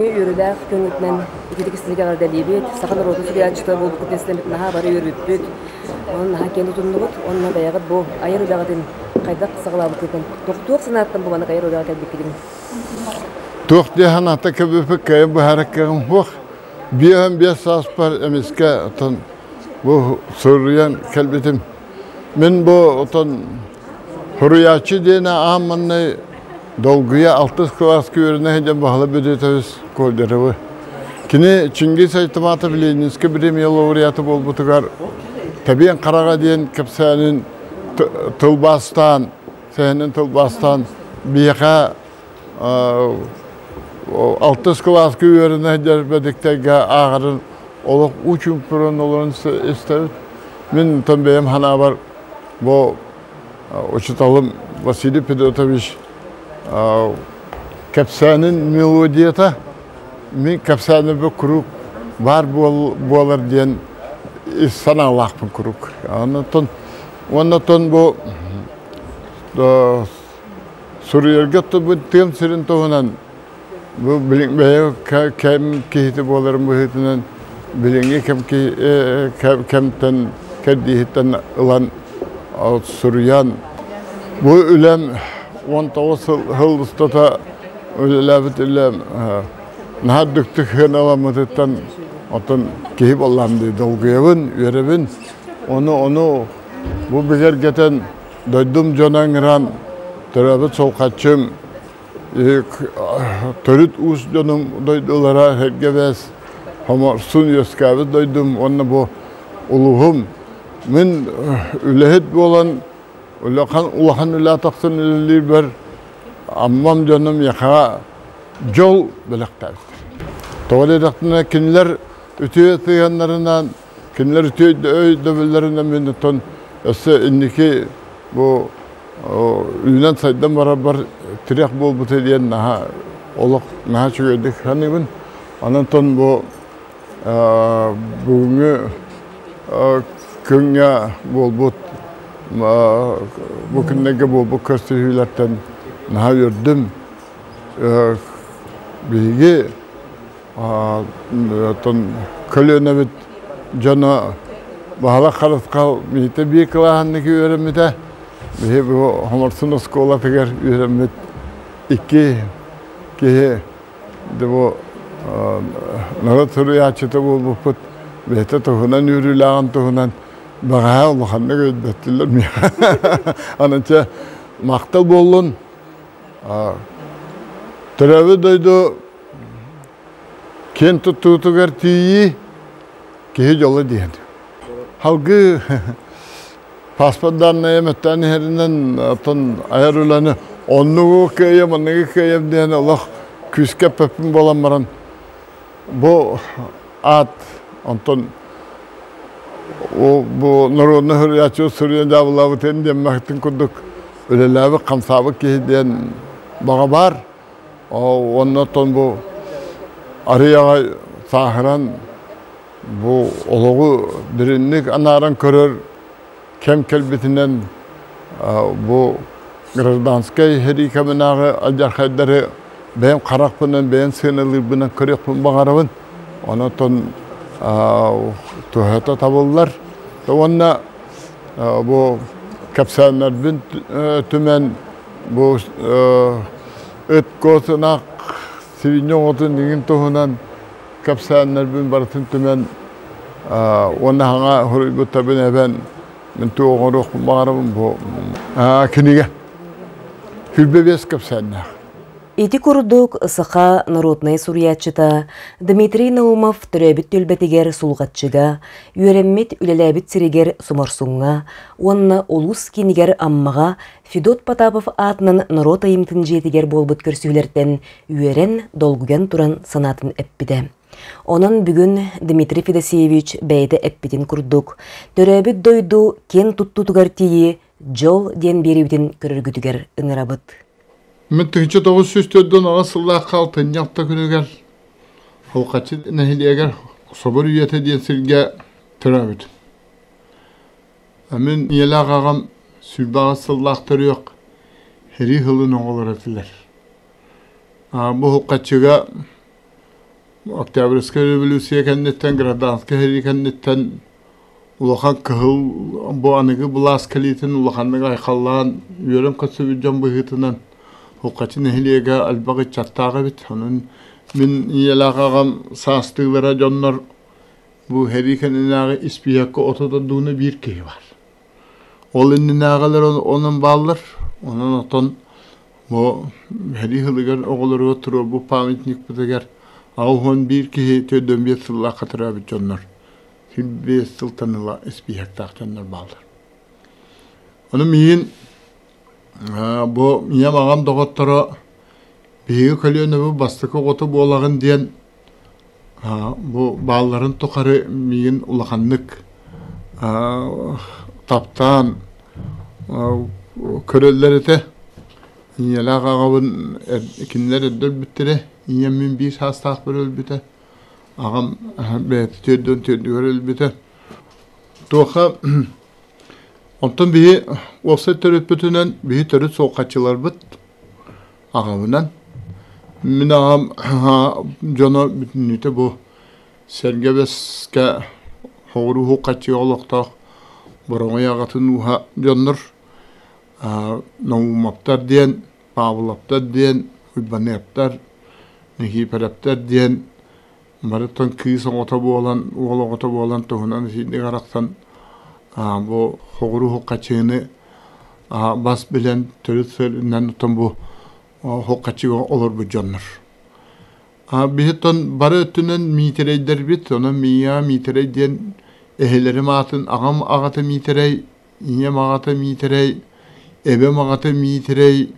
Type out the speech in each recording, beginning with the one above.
Үөрүүлээх күҥҥүтүнэн ититик истиҥник эҕэрдэлиибит. Саха норуотун суруйааччыта буолбуккут истэммит наһаа бары үөрбүппүт. Онон наһаа киэн тутуннубут. Уонна бэйэҕит бу айар үлэҕитин хайдах саҕалаабыккытын, туох санааттан бу маннык айар үлэҕэ кэлбиккитин? Туох дии санаата кэлбиппит кыайан быһаарар кыаҕым суох. 55 сааспар эмискэ оттон бу суруйан кэлбитим. Мин бу оттон Суруйааччы диэн аан маҥнай долгуйа алтыс кылааска үөрэнэ сылдьан Баһылай Бөдүөтэбис Кольдеровы. Кини Чингиз Айтматов Ленинскэй премия лауреата буолбутугар Тэбиэн хараҕа диэн кэпсээнин тылбаастаан, сэһэнин тылбаастаан биһиэхэ алтыс кылааска үөрэнэ сылдьар бэдиктэргэ ааҕарын олох уу чуумпуран олорон истэбит. Мин онтон бэйэм санаабар бу учууталым Василий Федотович кэпсээнин мелодията мин кэпсээним куруук баар буолар диэн ис санаалаахпын куруук. Онтон уонна бу суруйарга тыам сирин туһунан бу бэйэ кэм киһитэ буоларым быһыытынан билиҥҥи кэм кэмтэн кэрдииһиттэн ылан суруйан бу үлэм 19 сыл устата үлэлээбит үлэм наһаа үрдүктүк сыаналаммытыттан оттон киһи буоллаам дии долгуйабын үөрэбин ону ону бу бигэргэтэн дойдум дьоно ыҥыран төрөөбүт солхаччым төрүт уус дьонум дойдулара Сэргэбэс, Хоморсун үөскээбит дойдум уонна бу улууһум. Мин үлэһит буолан улахан улахан үлэ тахсан үлэлиирбэр Аммам дьоно миэхэ дьол бэлэхтээбиттэр. Тоҕо диэтэхпинэ кинилэр үтүө сыһыаннарынан, кинилэр үтүө өйдөбүллэринэн мин оттон өссө инники бу үүнэн-сайдан барарбар тирэх буолбута диэн наһаа олох наһаа үчүгэйдик саныыбын. Онон бу бүгүҥҥү күҥҥэ буолбут бу күннэргэ буолбут көрсүһүүлэртэн наһаа үөрдүм. Биһиги оттон көлүөнэбит дьоно Баһылай Харысхал биһиги биир кылааһыннык үөрэммитэ. Биһи бу Хоморсун оскуолатыгар үөрэммит икки киһи бу норуот суруйааччыта буолбуппут бэйэтэ туһунан үөрүүлээҕин туһунан бэҕэһээ улаханнык өйдөттүлэр миэхэ. Онон чэ махтал буоллун. Төрөөбүт дойду киэн туттуутугар тиийии киһи дьоло диэн. Халгыы паспорт данная мөттөөн иһэринэн оттон айар үлэни оннугу кыайам, оннугу кыайам диэн олох күүскэ эппэппин буолан баран бу аат онтон бу народнай суруйааччы суруйан дьаабылаабытын диэн махтын курдук үлэлээбит хамсаабыт киһи диэн баҕа баар. Уонна оттон бу арый аҕай сааһыран бу олоҕу дириҥник анааран көрөр кэм кэлбитинэн бу гражданскай сэрии кэминээҕи алдьархайдары бэйэм харахпынан, бэйэм сыаналыырбынан көрүөхпүн баҕарабын. Онон туһата табыллар. Уонна бу кэпсээннэрбин түмэн бу ыт куотунах сибинньэ оҕотун иҥин туһунан кэпсээннэрбин барытын түмэн уонна хаҥа суруйбуттарбын эбэн мин тугу оҥоруохпун баҕарабын бу кинигэ 25 кэпсээннээх. Ити курдук саха народнай суруйааччыта Дмитрий Наумов төрөөбүт түөлбэтигэр Сулҕаччыга, үөрэммит, үлэлээбит сиригэр Соморсуҥҥа уонна улуус киинигэр Аммаҕа Федот Потапов аатынан норуот айымньытын дьиэтигэр буолбут көрсүһүүлэртэн үөрэн, долгуйан туран санаатын эппитэ. Онон бүгүн Дмитрий Федосеевич бэйэтэ эппитин курдук, төрөөбүт дойду киэн туттуутугар тиийии дьол диэн биэриибитин көрөргүтүгэр ыҥырабыт. Мин 1948 сыллаахха алтынньы алта күнүгэр Холхаччы нэһилиэгэр Собор үйэтэ диэн сиргэ төрөөбүтүм. Мин ийэлээх аҕам 28 сыллаах төрүөх сэрии сылын оҕолоро этилэр. Бу Холхаччыга Октябрьскай революция кэнниттэн, гражданскай сэрии кэнниттэн улахан кыһыл бу аныгы былаас кэлиитин улаханнык айхаллаан үөрэн көрсүбүт дьон быһыытынан Хуххачы нэһилиэгэ элбэх ыччаттаах эбит. Онон мин ийэлээх аҕам саастыылара дьоннор бу сэрии кэннинээҕи испииһэккэ 32 биир киһи баар. Ол иннинээҕилэр онон бааллар. Онон оттон бу сэрии сылыгар оҕолоругар туруорбут памятникпытыгар 81 киһи 45 сыллаахха төрөөбүт дьоннор 25 сылтан ыла испииһэктээх дьоннор бааллар. Ону миигин бу ийэм аҕам доҕотторо биһиги көлүөнэбит бастакы оҕото буолаҕын диэн бу баалларын тухары миигин улаханнык таптаан көрөллөр этэ. Ийэлээх аҕабын кинилэр эрдэ өлбүттэрэ. Ийэм мин биир саастаахпар өлбүтэ. Аҕам бэйэтэ түөрдүөн түөрдүгэр өлбүтэ. Туоха онтон биһи уопсай төрүппүтүнэн биһи төрүт суоххаччыларбыт аҕабынан. Мин аҕам дьоно бүтүннүүтэ бу Сэргэ-Бэскэ соҕуруу уһуккаччыга олохтоох Бороҥой аҕатын ууһа дьоннор Наумовтар диэн, Павловтар диэн, Уйбаныаптар, Никиипэрэптэр диэн барыттан кыыс оҕото буолан, уол оҕото буолан туһунан итинник арахсан бу соҕуруу уһуккаччыны бас билэн төрүт сиринэн оттон бу уһуккаччыга олорбут дьоннор. Биһиттэн бары өттүнэн Миитэрэйдэрбит, онон Мия Миитэрэй диэн эһэлэрим аатын аҕам аҕата Миитэрэй, ийэм аҕата Миитэрэй, эбэм аҕата Миитэрэй,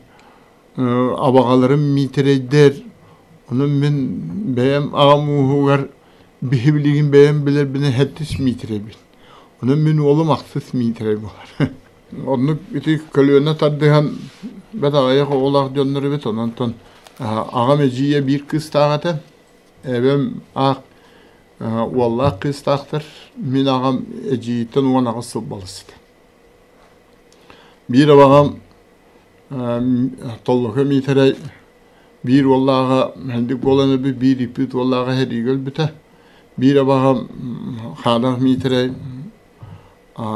абаҕаларым Миитэрэйдэр. Онон мин бэйэм аҕам ууһугар биһи билигин бэйэм билэрбинэн сэттис Миитэрэйбин. Онон мин уолум ахсыс Миитэрэй буолар. Оннук ити көлүөнэ тардыһан бэрт аҕыйах оҕолоох дьоннор эбит. Онон аҕам эдьиийэ биир кыыстаах этэ. Эбэм аах уоллаах кыыстаахтар. Мин аҕам эдьиийиттэн 18 сыл балыс этэ. Биир абаҕам Толлоко Миитэрэй биир уоллааҕа Мэлдик буолан өлбүт, биир иппит уоллааҕа сэриигэ өлбүтэ. Биир абаҕам Хаанах Миитэрэй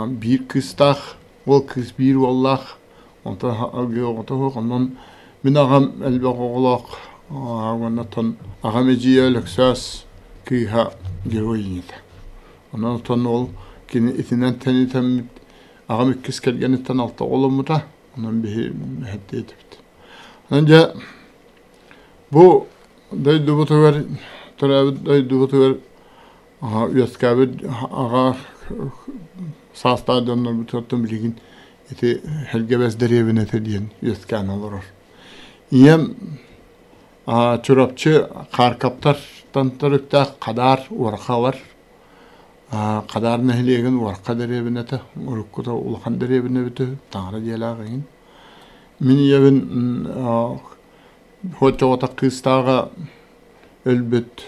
биир кыыстаах, ол кыыс биир уоллаах, онтон оҕото суох. Онон мин аҕам элбэх оҕолоох уонна оттон аҕам эдьиийэ Өлөксөөс кыыһа герой ийэтэ. Онон оттон ол кини итинэн тэнитэммит аҕам иккис кэргэниттэн алта оҕоломмута. Онон биһи эһэттиэтибит. Онон дьэ бу дойдубутугар төрөөбүт дойдубутугар үөскээбит аҕа саастаах дьоннорбутуттан билигин ити Сэргэ-Бэс дэриэбинэтэ диэн үөскээн олорор. Ийэм Чурапчы Хааркаптартан төрүттээх Хадаар Уорхалар Хадаар нэһилиэгин Уорха дэриэбинэтэ уруккута улахан дэриэбинэ эбитэ таҥара дьиэлээх иһин. Мин ийэбин Хочоҕотох кыыстааҕа өлбүт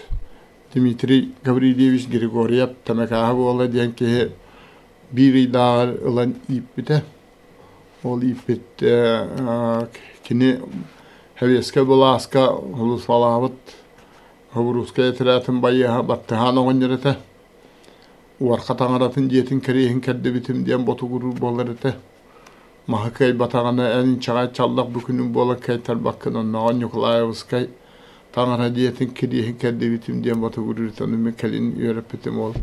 Дмитрий Гаврильевич Григорьев Тэмэкээһэ буола диэн киһи биир ыйдааҕар ылан ииппитэ. Ол ииппит кини Сэбиэскэй былааска сулууспалаабыт Хобуруускай отрядын байыаһа Баттыһаан оҕонньор этэ. Уорха таҥаратын дьиэтин кэриэһин кэрдибитим диэн ботугуруур буолар этэ. Маһы кыайбатаҕына эн инчэҕэй чаллах бу күнүн буола кыайтарбаккын оннооҕор Ньукулаайабыскай таҥара дьиэтин кириэһин кэрдибитим диэн ботугурууртан мин кэлин үөрэппитим ол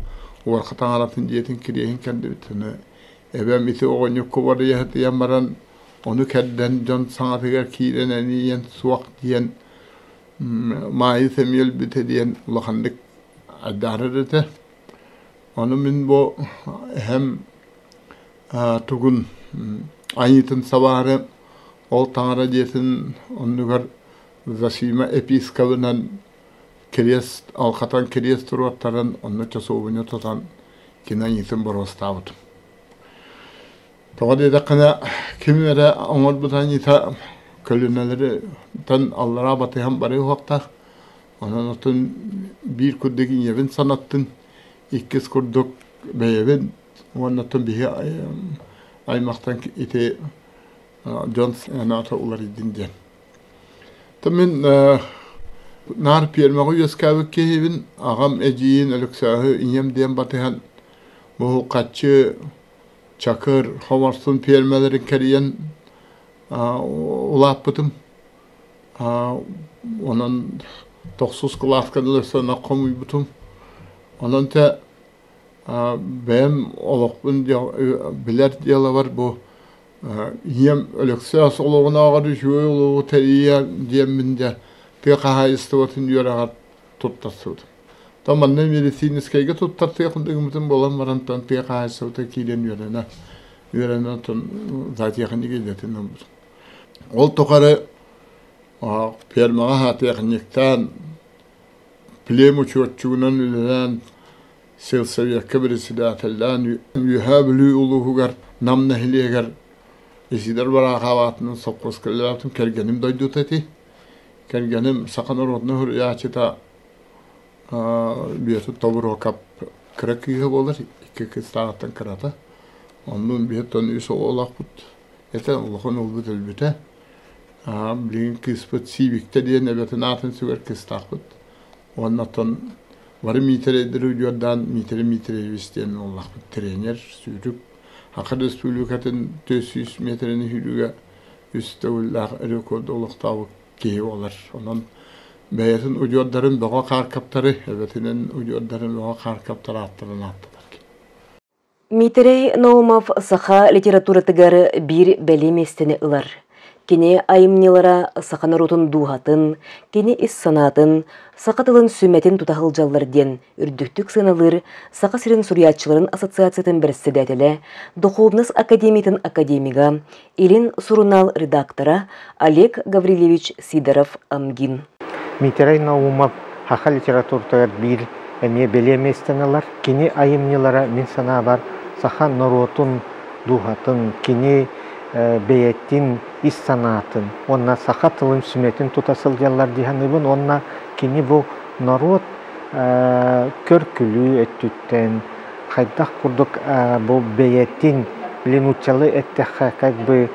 Уорха таҥаратын дьиэтин кириэһин кэрдибит ону эбэм ити оҕонньукка барыйа баран ону кэрдэн дьон саҥатыгар киирэн энийэн суох диэн Маайыс эмиэ өлбүтэ диэн улаханнык айдаарар этэ. Ону мин бу эһэм тугун айыытын сабаары ол таҥара дьиэтин оннугар Зосима епискобынан кириэс алхатан кириэс туруортаран онно часовня тутан кини айыытын боруостаабытым. Тоҕо диэтэххинэ ким эрэ оҥорбут айыыта көлүнэлэриттэн аллараа батыһан барыа уһуктаах. Онон отун биир курдук ийэбин санаттын, иккис курдук бэйэбин уонна оттон биһи аймахтан ити дьон санаата уларыйдын диэн. То мин Наар пиэрмэҕэ үөскээбит киһибин, аҕам эдьиийин Өлөксөөһү ийэм диэн батыһан бу хаччы Чакыр, Хоморсун пиэрмэлэрин кэрийэн улааппытым. Онон тохсус кылааска дылы ынах хомуйбутум. Онон те бэйэм олохпун билэр дьыалабар бу ийэм Өлөксөөс олоҕунааҕар үчүгэй олоҕу тэрийэ диэммин дьэ тыа хаһаайыстыбатын үөрэҕэр туттарсыбытым. То манна медицинскэйгэ туттар тыа курдугуммутун буолан баран тыа хаһаайыстыбата киирэн үөрэнэ үөрэнэ оттон зоотехник идэтин ылбытым. Ол тухары фермаҕа зоотехниктаан плем учуотчугунан үлэлээн сельсовекка председателлээн Үөһээ Бүлүү улууһугар Нам нэһилиэгэр Исидор Бараахабаатынан сопхуоска үлэлээбитим кэргэним дойдута ити. Кэргэним саха норуотунай суруйааччыта Бүөтүр Тобуруокап кыра кыыһа буолар, икки кыыстааҕыттан кырата. Оннун биһиттэн үс оҕолоохпут. Этэ улахан уолбут өлбүтэ. Билигин кыыспыт Сиибиктэ диэн эбэтин аатын сүгэр кыыстаахпыт. Уонна оттон бары Миитэрэйдэри удьуордаан Миитэрэй Миитэрэйэбис диэн уоллаахпыт тренер, сүүрүк. Саха Республикатын 400 миэтэрэни сүүрүүгэ үс төгүллээх рекорд олохтообут киһи буолар. Онон бэйэтин удьуордарын бөҕө хааркаптары, эбэтинэн удьуордарын бөҕө хааркаптар ааттарын ааттатар киһи. Миитэрэй Наумов саха литературатыгар биир бэлиэ миэстэни ылар. Кини айымньылара саха норуотун дууһатын, кини ис санаатын, саха тылын сүмэтин тута сылдьаллар диэн үрдүктүк сыаналыыр Саха сирин суруйааччыларын ассоциациятын бэрэссэдээтэлэ, Духовность академиятын академига, Илин сурунаал редактора Олег Гаврильевич Сидоров-Амгин. Миитэрэй Наумов саха литературатыгар биир эмиэ бэлиэ миэстэни ылар. Кини айымньылара мин санаабар саха норуотун дууһатын, кини бэйэтин ис санаатын уонна саха тылын сүмэтин тута сылдьаллар дии саныыбын уонна кини бу норуот көр-күлүү өттүттэн хайдах курдук бу бэйэтин били нууччалыы эттэххэ как бы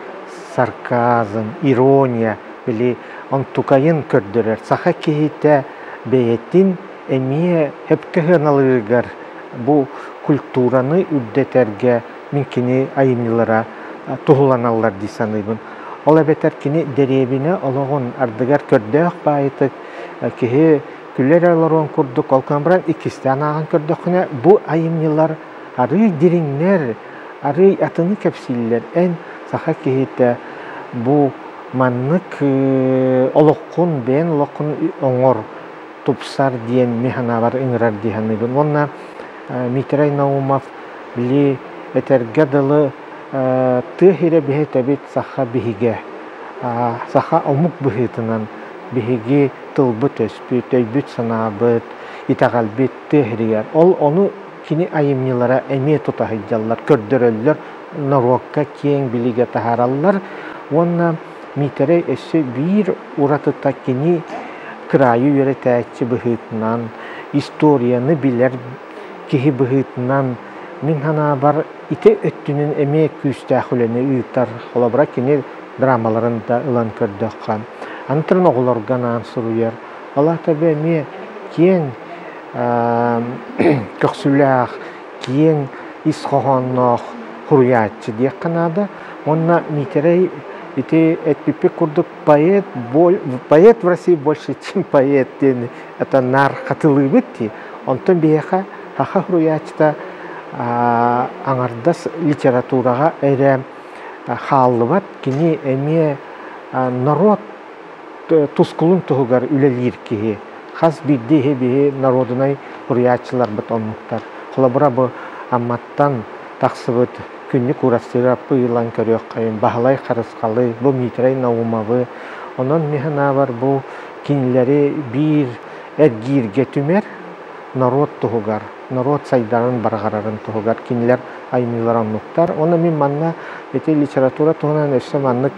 сарказм, ирония били онтукайын көрдөрөр. Саха киһитэ бэйэтин эмиэ сөпкө сыаналыырыгар бу культураны үрдэтэргэ мин кини айымньылара туһуланаллар дии саныыбын. Ол эбэтэр кини дэриэбинэ олоҕун ардыгар көрдөөх баайытык киһи күлэр олоруон курдук ол гынан баран иккистээн ааҕан көрдөххүнэ бу айымньылар арыый дириҥнэр, арыый атыны кэпсииллэр. Эн саха киһитэ бу маннык олоххун, бэйэн олоххун оҥор, тупсар диэн мин санаабар ыҥырар дии саныыбын. Уонна Митрай Наумов били этэргэ дылы тыа сирэ биһэтэбит саха биһигэ, саха омук быһыытынан биһиги тылбыт-өспүт, өйбүт-санаабыт, итэҕэлбит тыа сиригэр. Ол ону кини айымньылара эмиэ тута сылдьаллар, көрдөрөллөр, норуокка киэҥ билиигэ таһаараллар. Уонна Миитэрэй өссө биир уратыта кини кыраайы үөрэтээччи быһыытынан, историяны билэр киһи быһыытынан мин санаабар ити өттүнэн эмиэ күүстээх үлэни ыытар. Холобура, кини драмаларын да ылан көрдөххө, аны туран оҕолорго анаан суруйар. Ол аата эмиэ киэҥ көхсүлээх, киэҥ ис хоһоонноох суруйааччы диэххэ наада. Уонна Миитэрэй ити эппиппит курдук поэт, поэт в России больше, чем поэт диэн это наар хатылыыбыт дии. Онтон биһиэхэ саха суруйааччыта аҥардас литератураҕа эрэ хааллыбат, кини эмиэ норуот тускулун туһугар үлэлиир киһи. Хас биирдии иһи биһи норуодунай суруйааччыларбыт оннуктар. Холобура бу Амматтан тахсыбыт Күннүк Уурастыыраппы ыйылан көрүөххэйин, Баһылай Харысхалы, бу Миитэрэй Наумовы. Онон мин санаабар бу кинилэри биир эргииргэ түмэр норуот туһугар, норуот сайдарын, барҕарарын туһугар кинилэр айымньылара оннуктар. Уонна мин манна ити литература туһунан өссө маннык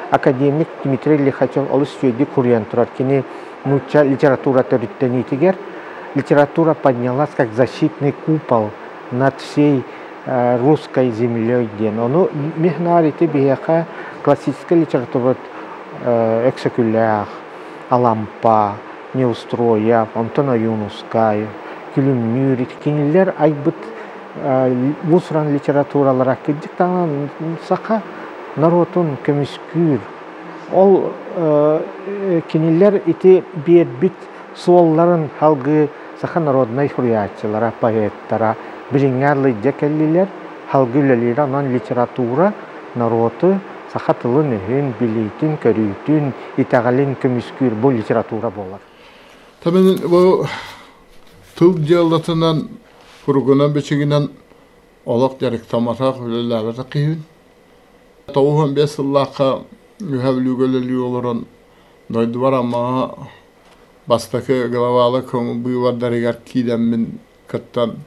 академик Дмитрий Лихачев олус үчүгэйдик суруйан турар. Кини нуучча литература төрүттэниитигэр литература поднялась как защитный купол над всей русской землей диэн. Ону мин ити биһиэхэ классическай литература Өксөкүлээх, Алампа, Неустроев, онтон Ойуунускай, Күлүмнүүр кинилэр айбыт уус-уран литературалара кырдьык даҕаны саха норуотун көмүскүүр. Ол кинилэр ити биэрбит суолларын салгыы саха народнай суруйааччылара, поэттара билиҥҥи арылыйдьа кэллилэр, салгыы үлэлиир. Онон литература норуоту саха тылын-өһүн, билиитин, көрүүтүн, итэҕэлин көмүскүүр бу литература буолар. Табын бу тыл дьыалатынан, куругунан бичигинэн олох дьарыктамматах, үлэлээбэтэх киһибин. 95 сыллаахха үһэ Бүлүүгэ үлэлии олорон дойдубар Аммаҕа бастакы главалы көҥүл быыбардарыгар киирэммин кыттан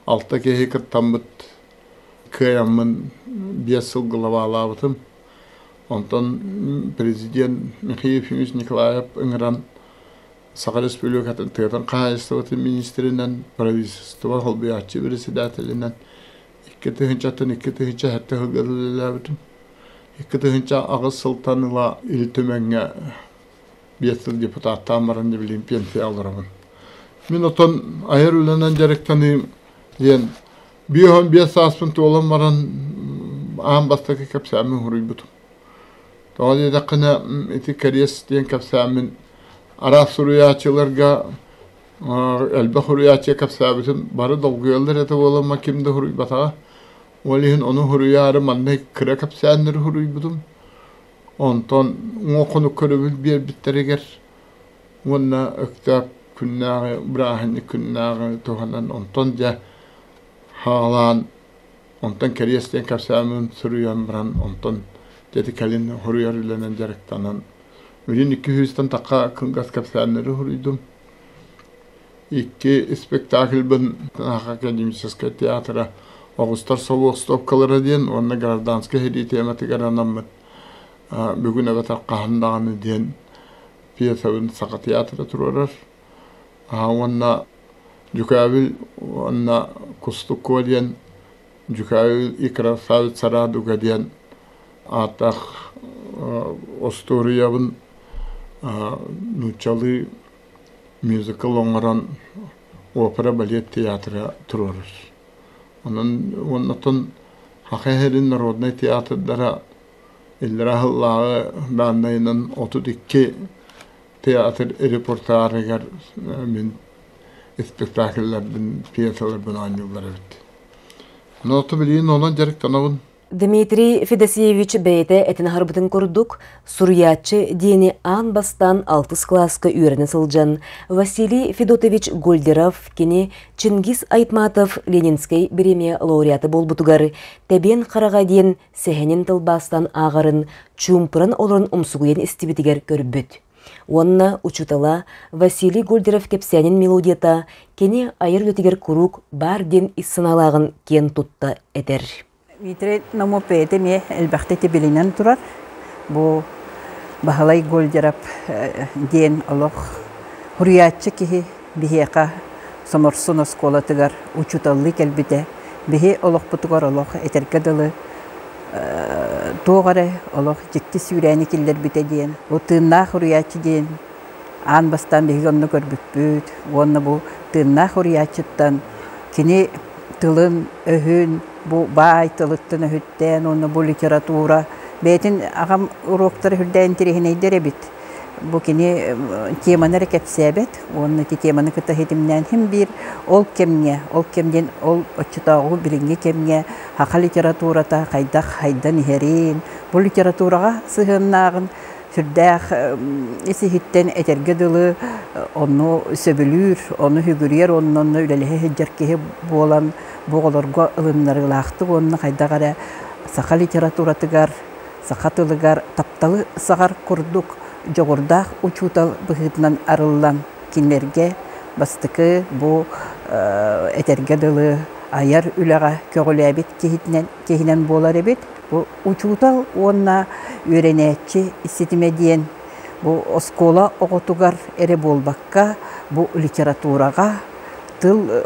алта киһи кыттаммыт кыайаммын 5 сыл главалаабытым. Онтон президент Михаил Ефимович Николаев ыҥыран Саха Республикатын тыатын хаһаайыстыбатын министринэн, правительство холбуйааччы председателинэн 2000-ттан 2007 сылга үлэлээбитим. 2008 сылтан ыла Ил Түмэҥҥэ 5 сыл депутаттаан баран билигин пенсия олоробун. Мин отон айар үлэнэн дьарыктаныым диэн 55 сааспын туолан баран аан бастакы кэпсээммин суруйбутум. Тоҕо диэтэххинэ ити кэриэс диэн кэпсээммин араас суруйааччыларга элбэх суруйааччы кэпсээбитим бары долгуйаллар этэ буоламма ким да суруйбатаҕа. Ол иһин ону суруйаары манна кыра кэпсээннэри суруйбутум. Онтон уҥа хонук көрөбүл биэрбиттэригэр уонна Өктөөп күннээҕи бырааһынньык күннээҕи туһанан онтон дьэ хаалаан онтон кэриэс диэн кэпсээммин суруйан баран онтон дьэ кэлин суруйар үлэнэн дьарыктанан билин 200-тэн тахха кылгас кэпсээннэри суруйдум. Икки спектакльбын академическай театра Оҕустар собуостуопкалара диэн уонна гражданскай сэрии тематыгар анаммыт бүгүн эбэтэр хаһан даҕаны диэн пьесабын Саха театра туруорар. Уонна Дьүкээбил уонна Кустуккуо диэн Дьүкээбил и красавица Радуга диэн ааттаах остуоруйабын нууччалыы мюзикл оҥорон опера балет театра туруорар. Онон уоннатон Саха сирин народнай театрдара иллэрээ сыллааҕы дааннайынан 32 театр репертуарыгар мин спектакльлэрбин, пьесаларбын оонньууллар эбит. Онон билигин онон дьарыктанабын. Дмитрий Федосеевич бэйэтэ этин аһарбытын курдук, суруйааччы диэни аан бастаан алтыс кылааска үөрэнэ сылдьан Василий Федотович Гольдеров кини Чингиз Айтматов Ленинскэй бириэмийэ лауреата буолбутугар Тэбиэн хараҕа диэн сэһэнин тылбаастан ааҕарын чуумпуран олорон умсугуйан истибитигэр көрбүт. Уонна учуутала Василий Гольдеров кэпсээнин мелодията кини айар үлэтигэр куруук баар диэн ис санаалааҕын киэн тутта этэр. Дмитрий Наумов бэйэтэ эмиэ элбэхтик билинэн турар. Бу Баһылай Гольдеров диэн олох суруйааччы киһи биһиэхэ Соморсун оскуолатыгар учууталлыы кэлбитэ. Биһи олохпутугар олох этэргэ дылы туох эрэ олох дьикти сүүрээни киллэрбитэ диэн. Бу тыыннаах суруйааччы диэн аан бастаан биһиги онно көрбүппүт уонна бу тыыннаах уруйааччыттан кини тылын, өһүн, бу баай тылыттан өһүттээн уонна бу литература бэйэтин аҕам уруоктара үрдээн интэриэһинэйдэр эбит. Бу кини теманы эрэ кэпсээбэт уонна ити теманы кытта ситимнээн син биир ол кэмҥэ, ол кэм диэн ол оччотооҕу билиҥҥи кэмҥэ саха литературата хайдах хайдан иһэрин, бу литератураҕа сыһыаннааҕын сүрдээх ис-иһиттэн этэргэ дылы ону сөбүлүүр, ону сүгүрүйэр уонна онно үлэлэһэ сылдьар киһи буолан бу оҕолорго ылыннарыылаахтык уонна хайдах эрэ саха литературатыгар, саха тылыгар тапталы саҕар курдук дьоҕурдаах учуутал быһыытынан арыллан кинилэргэ бастакы бу этэргэ дылы айар үлэҕэ көҕүлээбит киһитинэн киһинэн буолар эбит. Бу учуутал уонна үөрэнээччи ситимэ диэн бу оскуола оҕотугар эрэ буолбакка, бу литератураҕа, тыл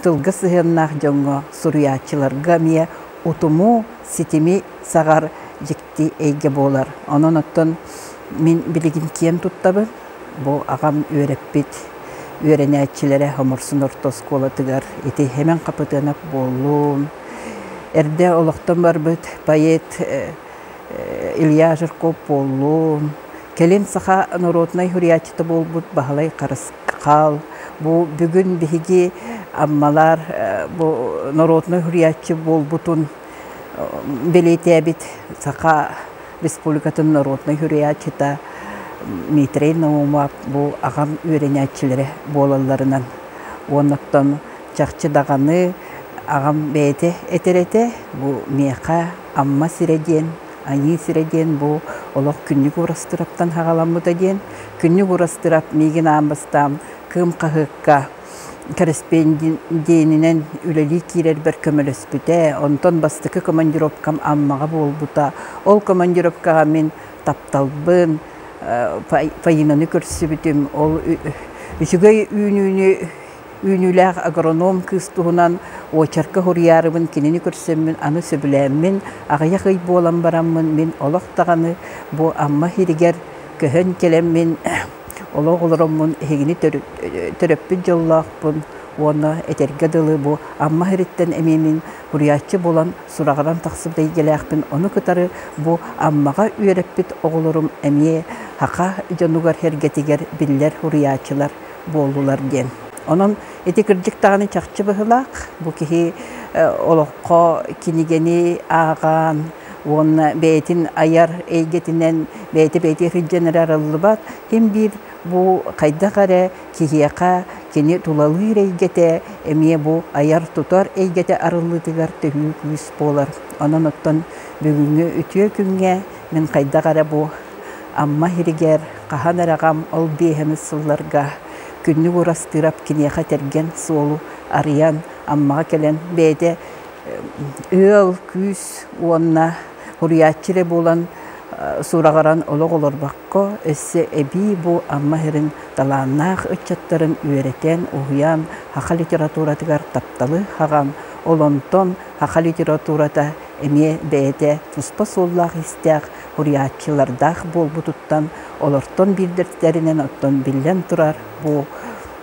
тылга сыһыаннаах дьоҥҥо, суруйааччыларга эмиэ утуму, ситими саҕар дьикти эйгэ буолар. Онон оттон мин билигин киэн туттабын. Бу аҕам үөрэппит үөрэнээччилэрэ Хомурсун орто оскуолатыгар ити Хэмэн Хапытыанап буоллун, эрдэ олохтон барбыт поэт Илья Жирков буоллун, кэлин саха норуотунай суруйааччыта буолбут Баһылай Харысхал, бу бүгүн биһиги Аммалар бу норуотунай суруйааччы буолбутун бэлиэтээбит Саха Республикатын норуотунай суруйааччыта Дмитрий Наумов бу аҕам үөрэнээччилэрэ буолалларынан уоннаттан чахчы даҕаны аҕам бэйэтэ этэр этэ бу миэхэ Амма сирэ диэн Айыы сирэ диэн бу олох күннүк Уурастыраптан саҕаламмыта диэн Күннүк Уурастырап миигин аан бастаан Кыым хаһыакка кэрэспэндиэнинэн үлэлии киирэрбэр көмөлөспүтэ. Онтон бастакы командировкам Аммаҕа буолбута. Ол командировкаҕа мин тапталбын, Фаинаны көрсүбүтүм. Ол үчүгэй үүнүүнү үүнүүлээх агроном кыыс туһунан уочарка суруйаарыбын кинини көрсөммүн аны сөбүлээммин аҕыйах ый буолан бараммын мин олох даҕаны бу Амма сиригэр көһөн кэлэммин олох олороммун эһигини төрөппүт дьоллоохпун уонна этэргэ дылы бу Амма сириттэн эмиэ мин суруйааччы буолан сураҕыран тахсыбыт эйгэлээхпин ону кытары бу Аммаҕа үөрэппит оҕолорум эмиэ саха дьонугар сэргэтигэр биллэр суруйааччылар буоллулар диэн. Онон ити кырдьык даҕаны чахчы быһыылаах бу киһи олоххо кинигэни ааҕан уонна бэйэтин айар эйгэтинэн бэйэтэ бэйэтигэр сылдьан эрэ арыллыбат ким биир бу хайдах эрэ киһиэхэ кини тулалыыр эйгэтэ эмиэ бу айар-тутар эйгэтэ арыллыытыгар төһүү күүс буолар. Онон оттон бүгүҥҥү үтүө күҥҥэ мин хайдах эрэ бу Амма сиригэр хаһан эрэ аҕам ол биэһэмис сылларга Күннүк Уурастыырап киниэхэ тэргэн суолу арыйан Аммаҕа кэлэн бэйэтэ ыал, күүс уонна суруйааччы эрэ буолан сураҕыран олох олорбокко, өссө эбии бу Амма сирин талааннаах ыччаттарын үөрэтэн, уһуйан, саха литературатыгар тапталы хаҕан, ол онтон саха литературата эмиэ бэйэтэ туспа суоллаах-иистээх суруйааччылардаах буолбутуттан, олортон биирдэстэринэн оттон биллэн турар бу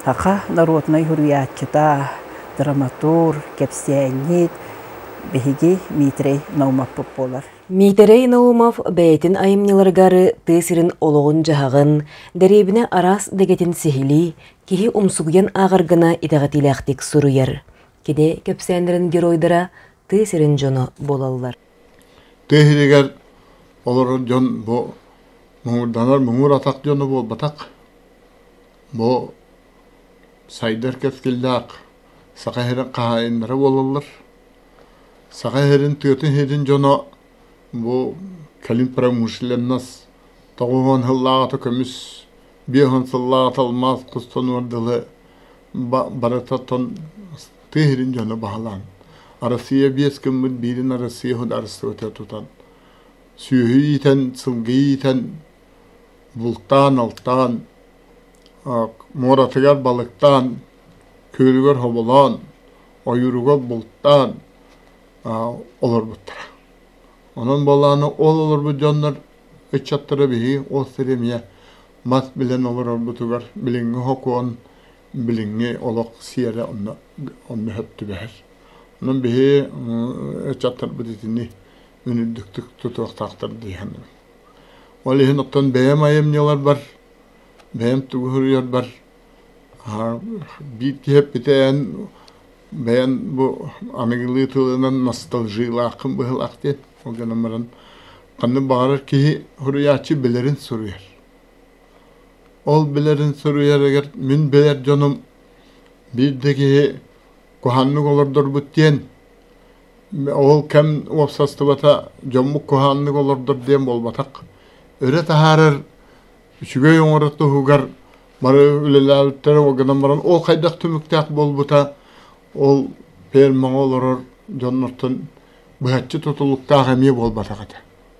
саха норуотунай суруйааччыта, драматург, кэпсээнньит биһиги Дмитрий Наумовпут буолар. Миитэрэй Наумов бэйэтин айымньыларыгар тыа сирин олоҕун-дьаһаҕын, дэриэбинэ араас дэгэтин сиһилии, киһи умсугуйан ааҕар гына итэҕэтиилээхтик суруйар. Кини кэпсээннэрин геройдара тыа сирин дьоно буолаллар. Тыа сиригэр олорор дьон бу муҥурданар муҥур атах дьоно буолбатах. Бу сайдар кэскиллээх Саха сирин хаһаайыннара буолаллар. Саха сирин тыатын сирин дьоно бу кэлин промышленность 90 сыллааҕыта көмүс, 50 сыллааҕыта алмаас хостонуор дылы барыта тыа сирин дьоно баһылаан Россия биэс гыммыт биирин Россия судаарыстыбата тутан сүөһү иитэн, сылгы иитэн, бултаан-алтаан, муоратыгар балыктаан, күөлүгэр хоболоон, ойууругар бултаан олорбуттара. Онон буоллаҕына ол олорбут дьоннор ыччаттара биһиги ол сири эмиэ мас билэн олорорбутугар билиҥҥи сокуон, билиҥҥи олох сиэрэ онно онно сөп түбэһэр. Онон биһиги ыччаттарбыт итини үнүрдүктүк тутуохтаахтар дии саныыбын. Ол иһин оттон бэйэм айымньыларбар, бэйэм тугу суруйарбар биир киһи эппитэ эн бэйэн бу аныгылыы тылынан ностальжиялааххын быһылаах диэн. Ол гынан баран ханнык баҕарар киһи суруйааччы билэрин суруйар. Ол билэрин суруйарыгар мин билэр дьонум биир да киһи куһаҕаннык олордорбут диэн ол кэм уопсастыбата дьоммут куһаҕаннык олордор диэн буолбатах. Өрө таһаарар үчүгэй оҥорор туһугар бары үлэлээбиттэрэ ол гынан баран ол хайдах түмүктээх буолбута ол фермаҕа олорор дьоннортон быһаччы тутулуктаах эмиэ буолбатах этэ.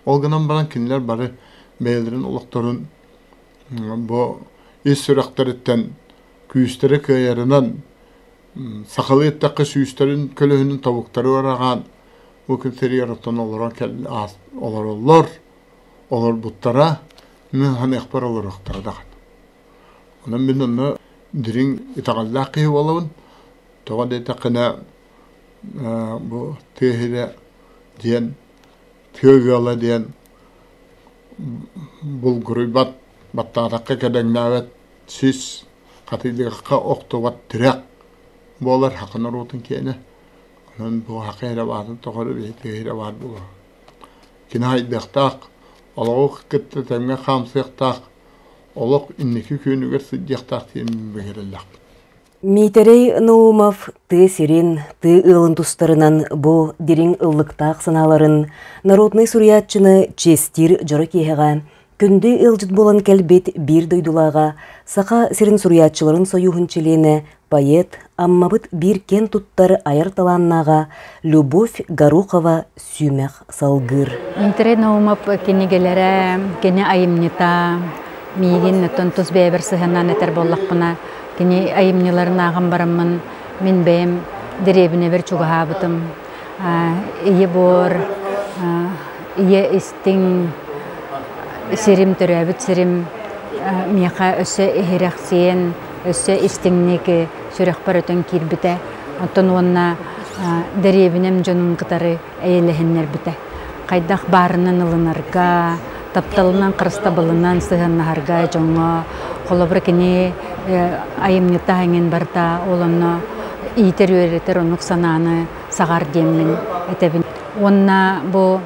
Ол гынан баран кинилэр бары бэйэлэрин олохторун бу ис сүрэхтэриттэн күүстэрэ кыайарынан сахалыы эттэххэ сүүстэрин көлөһүнүн тобуктары ыраҕаан бу күн сиригэр оттон олорон олороллор олорбуттара мин саныахпар олоруохтара даҕаны. Онон мин онно дириҥ итэҕэллээх киһи буолабын. Тоҕо диэтэххинэ, бу тыа сирэ диэн, тыа ыала диэн булгуруйбат, баттаатахха кэдэҥнээбэт сис, хатыйдахха охтубат тирэх буолар саха норуотун киэнэ. Онон бу саха эрэ баарын тухары биһи тыа сирэ баар буолуо. Кини хайдыахтаах, олоҕу кытта тэҥҥэ хаамсыахтаах, олох инники күөнүгэр сылдьыахтаах диэн быһаарыллахпыт. Миитэрэй Наумов тыа сирин, тыа ыалын тустарынан бу дириҥ ыллыктаах санааларын народнай суруйааччыны чиэстиир дьоро киэһэҕэ күндү ыалдьыт буолан кэлбит биир дойдулааҕа Саха сирин суруйааччыларын сойууһун чилиэнэ, поэт, Аммабыт биир киэн туттар айар талааннааҕа Любовь Горохова сүүмэх салгыыр. Миитэрэй Наумов кинигэлэрэ, кини айымньыта миигин оттон тус бэйэбэр сыһыаннаан этэр буоллахпына, кини айымньыларын ааҕан бараммын мин бэйэм дэриэбинэбэр чугаһаабытым. Ийэ буор, ийэ истиҥ сирим, төрөөбүт сирим миэхэ өссө иһирэхсийэн, өссө истиҥник сүрэхпэр өтөн киирбитэ. Оттон уонна дэриэбинэм дьонун кытары эйэлэһиннэрбитэ. Хайдах баарынан ылынарга, тапталынан, харыстабылынан сыһыаннаһарга дьоҥҥо, холобура кини айымньыта эҥин барыта ол онно иитэр-үөрэтэр оннук санааны саҕар диэммин этэбин. Уонна бу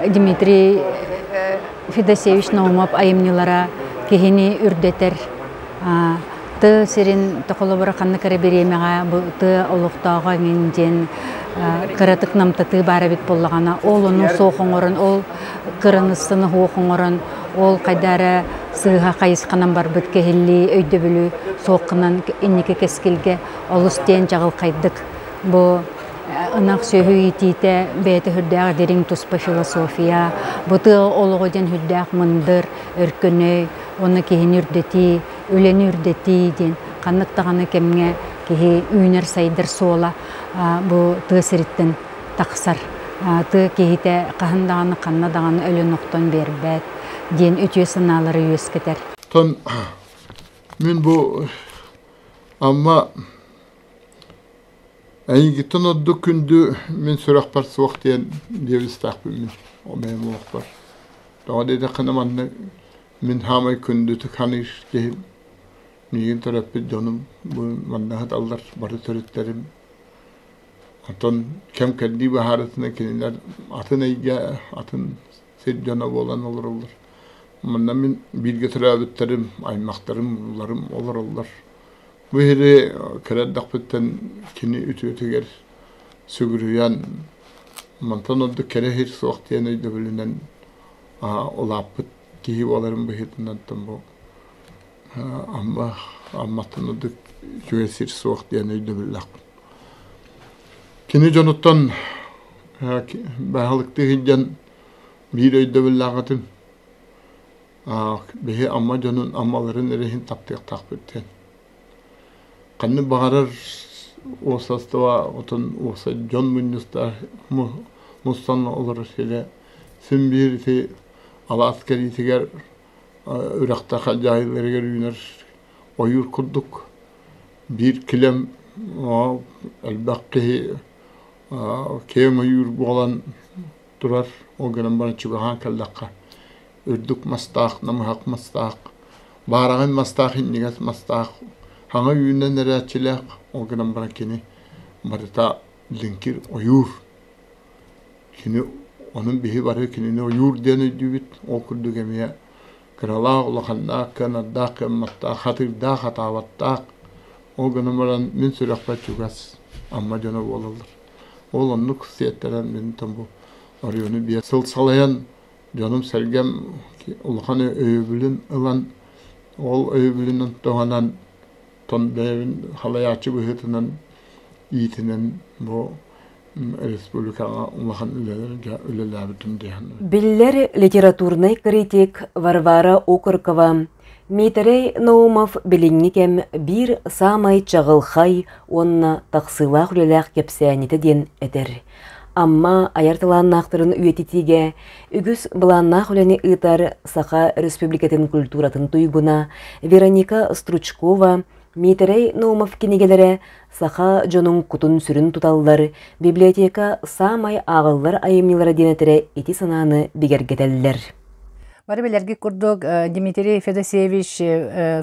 Дмитрий Федосеевич Наумов айымньылара киһини үрдэтэр тыа сирин холобура ханнык эрэ бириэмэҕэ бу тыа олохтооҕо эҥин диэн кыратык намтатыы баар эбит буоллаҕына ол ону суох оҥорон ол кыраныссаны суох оҥорон ол хайда эрэ сыыһа хайысханан барбыт кэһиллии өйдөбүлү суоххунан инники кэскилгэ олус диэн чаҕылхайдык бу ынах сүөһү иитиитэ бэйэтэ сүрдээх дириҥ туспа философия бу тыа олоҕо диэн сүрдээх мындыр өркөнөй уонна киһини үрдэтии үлэни үрдэтии диэн ханнык даҕаны кэмҥэ киһи үүнэр-сайдар суола бу тыа сириттэн тахсар. Тыа киһитэ хаһан даҕаны ханна даҕаны өлөн-охтон биэрбэт диэн үтүө санаалары үөскэтэр. Тон мин бу Амма эйигиттэн ордук күндү мин сүрэхпэр суох диэн диэбистээхпин мин бэйэм олохпор. Тоҕо диэтэххинэ манна Мин хаамай күндүтүк саныыр киһим, миигин төрөппүт дьонум бу манна сыталлар, бары төрүттэрим. Оттон кэм-кэрдии быһаарытынан кинилэр атын эйгэ, атын сир дьоно буолан олороллор. Манна мин бииргэ төрөөбүттэрим, аймахтарым, уларым олороллор. Бу иһири кыра эрдэхпиттэн кини үтүөтүгэр сүгүрүйэн, мантан ордук кэрэ сир суох диэн өйдөбүлүнэн улааппыт киһи буоларын быһыытынан бу Амма Амматтан ордук үчүгэй сир суох диэн өйдөбүллээхпин. Кини дьонуттан баһылыктыы сылдьан биир өйдөбүллээх этим. Биһи Амма дьонун Аммаларын эрэ иһин таптыахтаахпыт диэн. Ханнык баҕарар уопсастыба отон уопсай дьон мунньустар мустан олорор сирэ син биир ити алаас кэриитигэр үрэхтэр халдьаайыларыгар үүнэр ойуур курдук биир килэм элбэх киһи киэҥ ойуур буолан турар ол гынан баран чугаһаан кэллэххэ үрдүк мастаах намыһах мастаах баараҕай мастаах иннигэс мастаах хаҥа үүнэн эрээччилээх ол гынан баран кини барыта лиҥкир ойуур Кини онон биһи бары кинини ойуур диэн өйдүүбүт. Ол курдук эмиэ кыралаах, улаханнаах, кыанардаах, кыамматтаах, хатыырдаах, хатаабаттаах. Ол гынан баран мин сүрэхпэр чугас Амма дьоно буолаллар. Ол оннук сиэттэрэн мин бу оройуону биир сыл салайан дьонум-сэргэм улахан өйөбүлүн ылан, ол өйөбүлүнэн туһанан тон бэйэбин халайааччы быһыытынан иитинэн бу республикаҕа улахан үлэлэргэ үлэлээбитим диэн. Биллэр литературнай критик Варвара Окорокова Миитэрэй Наумов билиҥҥи кэм биир саамай чаҕылхай уонна тахсыылаах үлэлээх кэпсээнньитэ диэн этэр. Амма айар талааннаахтарын үйэтитиигэ үгүс былааннаах үлэни ыытар Саха Республикатын культуратын туйгуна Вероника Стручкова Миитэрэй Наумов кинигэлэрэ саха дьонун кутун-сүрүн туталлар, библиотека саамай ааҕыллар айымньылара диэн этэрэ ити санааны бигэргэтэллэр. Бары билэргит курдук Дмитрий Федосеевич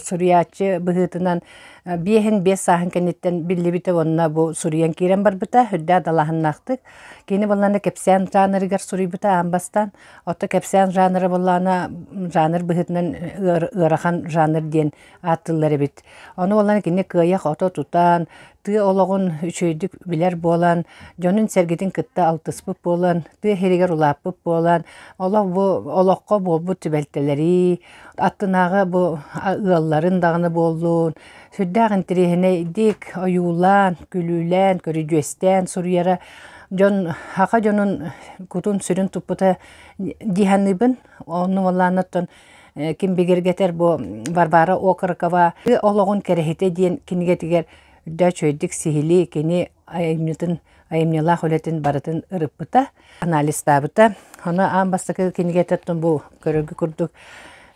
суруйааччы быһыытынан биэһин биэс сааһын кэнниттэн биллибитэ уонна бу суруйан киирэн барбыта үрдээх далааһыннаахтык. Кини буоллаана кэпсээн жанрыгар суруйбута аан бастаан. Отто кэпсээн жанра буоллаана жанр быһыытынан ыарахан жанр диэн ааттыыллар эбит. Ону буоллаана кини кыайах ото тутан, тыа олоҕун үчүгэйдик билэр буолан, дьонун-сэргэтин кытта алтыспыт буолан, тыа иһигэр улааппыт буолан, олох бу олоххо буолбут түбэлтэлэри, аттынааҕы бу ыалларын даҕаны буоллун, сүрдээх интэриэһинэйдик ойуулаан, күлүүлээн, көрүдьүөстээн суруйара дьон саха дьонун кутун-сүрүн туппута дии саныыбын. Онну буоллаҕына оттон ким бигэргэтэр бу Варвара Окорокова олоҕун кэрэһитэ диэн кинигэтигэр үрдээ үчүгэйдик сиһилии кини айымньытын айымньылаах үлэтин барытын ырыппыта, анализтаабыта. Ону аан бастакы кинигэтэ бу көрөргө курдук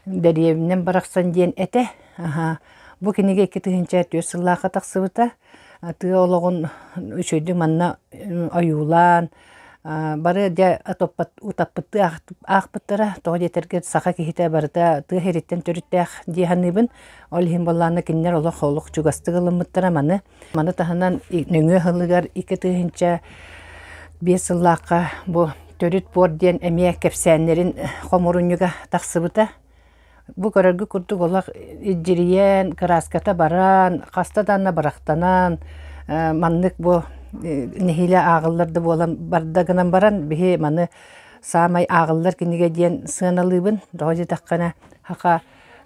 Дэриэбинэн барахсан диэн этэ. Аха. Бу кинигэ 2004 сыллаахха тахсыбыта. Тыа олоҕун үчүгэйдик манна ойуулаан, бары дьэ утаппыттыы аахпыттара. Тоҕо диэтэргэ саха киһитэ барыта тыа сириттэн төрүттээх дии саныыбын. Ол иһин буоллаҕына кинилэр олох олох чугастык ылыммыттара маны. Маны таһынан нөҥүө сылыгар 2005 сыллаахха бу Төрүт буор диэн эмиэ кэпсээннэрин хомурунньуга тахсыбыта. Бу көрөргө курдук олох илдьирийэн, кырааската баран, хаста даҕаны бырахтанан, маннык бу нэһиилэ ааҕыллар да буолан барда гынан баран, биһи маны саамай ааҕыллар кинигэ диэн сыаналыыбын. Тоҕо диэтэххинэ, саха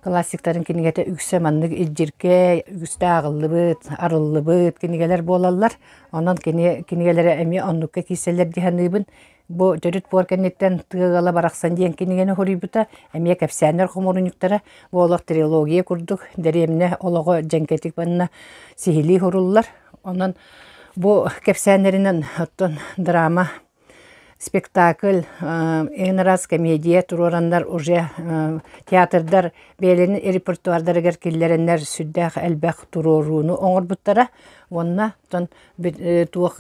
классиктарын кинигэтэ үксэ маннык илдьиркэй, үгүстэ ааҕыллыбыт, арыллыбыт кинигэлэр буолаллар. Онон кини кинигэлэрэ эмиэ оннукка киирсэллэр дии саныыбын. Бу төрүт буор кэнниттэн «Тыа ыала барахсан» диэн кинигэни суруйбута, эмиэ кэпсээннэр хомуурунньуктара. Бу олох трилогия курдук дэриэбинэ олоҕо дьэҥкэтик уонна сиһилии суруллар. Онон бу кэпсээннэринэн оттон драма спектакль эн раз комедия туруораннар уже театрдар бэйэлэрин репертуардарыгар киллэрэннэр сүрдээх элбэх туруорууну оҥорбуттара уонна оттон туох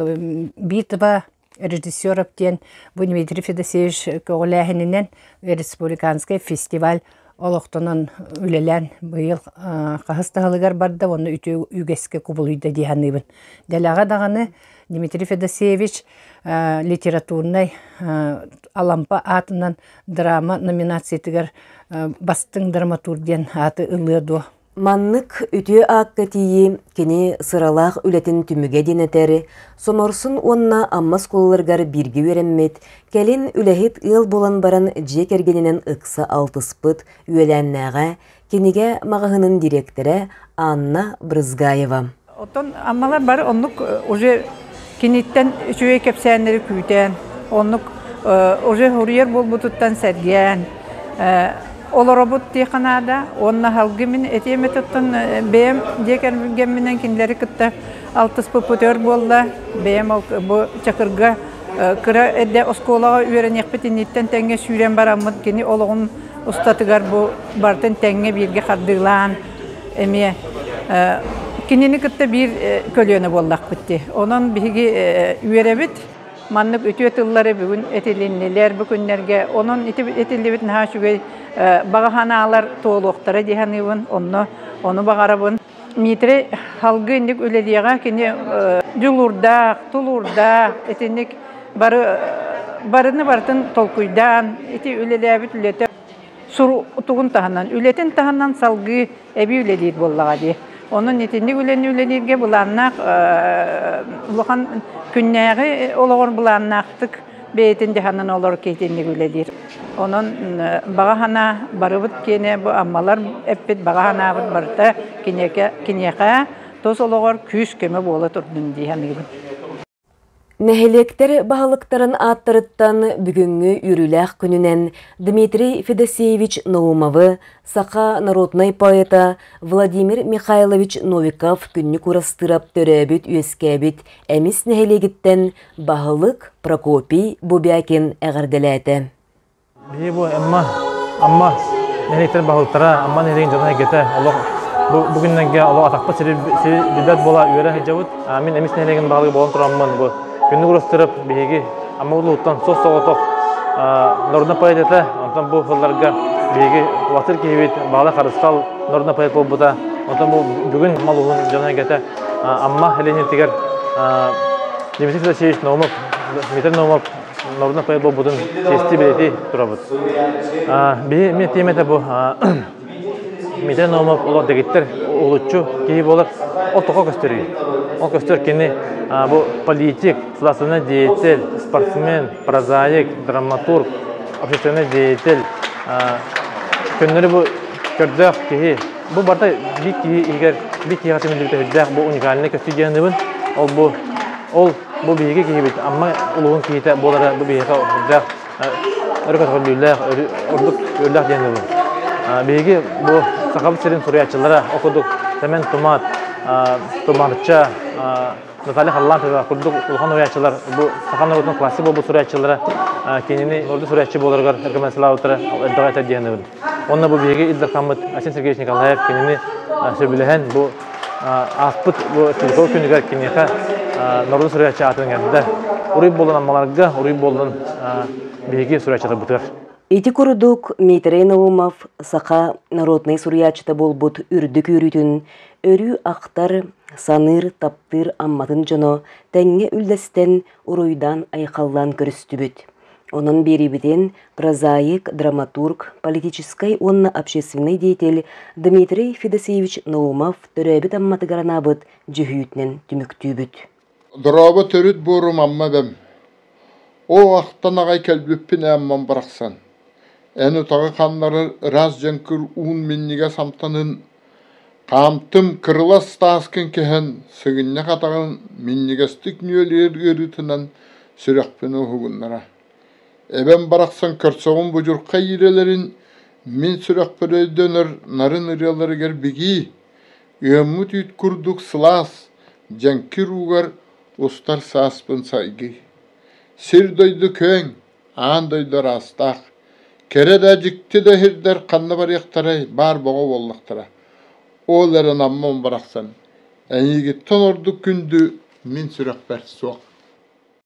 битва режиссеров диэн бу Дмитрий Федосеевич көҕүлээһининэн республиканскай фестиваль олохтонон үлэлээн быйыл хаһыс да сылыгар барда уонна үтүө үгэскэ кубулуйда дии саныыбын. Дэлэҕэ даҕаны Дмитрий Федосеевич литературнай Алампа аатынан драма номинациятыгар бастыҥ драматург диэн ааты ылыа дуо? Маннык үтүө аакка тиийии кини сыралаах үлэтин түмүгэ диэн этэр, Соморсун уонна Амма оскуолаларыгар бииргэ үөрэммит, кэлин үлэһит ыал буолан баран дьиэ кэргэнинэн ыкса алтыспыт үөлээннээҕэ, кинигэ маҕаһыынын дириэктэрэ Анна Брызгаева. Оттон Аммалар бары оннук уже киниттэн үчүгэй кэпсээннэри күүтэн, оннук уже суруйар буолбутуттан сэргээн олоробут диэххэ наада. Уонна салгыы мин этиэм этиттэн бэйэм дьиэ кэргэмминэн кинилэри кытта алтыспыппыт өр буолла. Бэйэм ол бу Чакырга кыра эрдэ оскуолаҕа үөрэниэхпит инниттэн тэҥҥэ сүүрэн бараммыт кини олоҕун устатыгар бу барытын тэҥҥэ бииргэ хардыылаан эмиэ кинини кытта биир көлүөнэ буоллахпыт дии. Онон биһиги үөрэбит. Маннык үтүө тыллары бүгүн этилиннилэр бу күннэргэ. Онон ити этиллибит наһаа үчүгэй баҕа санаалар туолуохтара дии саныыбын. Онно ону баҕарабын. Дмитрий салгыы инник үлэлиэҕэ кини дьулуурдаах, тулуурдаах, итинник бары барыны барытын толкуйдаан ити үлэлээбит үлэтэ тугун таһынан үлэтин таһынан салгыы эбии үлэлиир буоллаҕа дии. Онон итинник үлэни үлэлииргэ былааннаах улахан күннээҕи олоҕор былааннаахтык бэйэтин дьаһанан олорор киһи итинник үлэлиир. Онон баҕа санаа барыбыт киэнэ бу Аммалар эппит баҕа санаабыт барыта киниэхэ, киниэхэ тус олоҕор күүс-көмө буола турдун дии саныыбын. Нэһилиэктэр баһылыктарын ааттарыттан бүгүҥҥү үөрүүлээх күнүнэн Дмитрий Федосеевич Наумовы саха народнай поэта Владимир Михайлович Новиков күннүк Урастыырап төрөөбүт-үөскээбит Эмис нэһилиэгиттэн баһылык Прокопий Бубякин эҕэрдэлээтэ. Биһиги бу Эмма, Амма нэһилиэктэр баһылыктара, Амма нэһилиэгин дьоно эйгэтэ олох бу бу күннэргэ олох атахпыт сири сири билбэт буола үөрэ сылдьабыт. Мин Эмис нэһилиэгин баһылыга буолан тураммын бу күннүк урастырып биһиги Амма улууһуттан сос-соҕотох народнай поэт этэ. Онтон бу сылларга биһиги убастыыр киһибит Баҕала Харысхал народнай поэт буолбута. Онтон бу бүгүн Амма улууһун дьоно эйгэтэ Амма Ленинтигэр Дмитрий Федосеевич Наумов, Дмитрий Наумов народнай поэт буолбутун чиэсти бэлиэтии турабыт. Биһи мин тиэмэтэ бу Дмитрий Наумов олох дэгиттэр улуччу киһи буолар. Ол тоҕо көстөрүй? Ол көстөр кини бу политик, государственный деятель, спортсмен, прозаик, драматург, общественный деятель. Көннөрү бу көрдөөх киһи. Бу барыта биир киһи иһигэр биир киһиэхэ түмүллүбүтэ сүрдээх бу уникальный көстүү диэн Ол бу ол бу биһиги киһибит Амма улууһун киһитэ буолара бу биһиэхэ сүрдээх өрө көтөҕүллүүлээх, ордук үөрлээх диэн ылым. Биһиги бу Сахабыт сирин суруйааччылара ол курдук Сэмэн Тумат, Тумарча, Наталья Харлампьева курдук улахан суруйааччылар бу саха норуотун классик буолбут суруйааччылара кинини ордук суруйааччы буоларыгар рекомендациялаабыттара элбэҕи этэр диэн ылым. Уонна бу биһиги Ил Дархаммыт Айсен Сергеевич Николаев кинини сөбүлэһэн бу ааспыт бу Стрелков күнүгэр киниэхэ норуот суруйааччы аатын иҥэрдэ. Уруй буоллун Аммаларга, уруй буоллун биһиги суруйааччыларбытыгар. Ити курдук Дмитрий Наумов саха народнай суруйааччыта буолбут үрдүк үөрүүтүн өрүү ахтар, саныыр, таптыыр Амматын дьоно тэҥҥэ үллэстэн, уруйдаан-айхаллаан көрүстүбүт. Онон биэриибитин прозаик, драматург, политическай уонна общественнай деятель Дмитрий Федосеевич Наумов төрөөбүт Амматыгар анаабыт дьүһүйүүтүнэн түмүктүүбүт. Дорообо төрүт буорум Амма эбэм. Оо, ахтан аҕай кэлбиппин ээ Аммам барахсан. Эн утаҕы ханнарар ыраас дьэҥкир уун минньигэс амтанын хаамтым кырылас тааскын кэһэн сыгынньах атаҕын минньигэстик нүөлүйэр ыарыытынан сүрэхпин уһугуннара. Эбэм барахсан көрсөҕүм будьурхай иирэлэрин мин сүрэхпэр өйдөнөр нарын ырыаларыгар бигии, ыаммыт үүт курдук сылаас, дьэҥкир уугар устар сааспын сайгый. Сир-дойду күөҥ, аан дойду араастаах. Кэрэ да, дьикти да иһирдэр ханна барыахтарай, баар боҕо буоллахтара. Ол эрэн Аммам барахсан, эйигиттэн ордук күндү мин сүрэхпэр суох.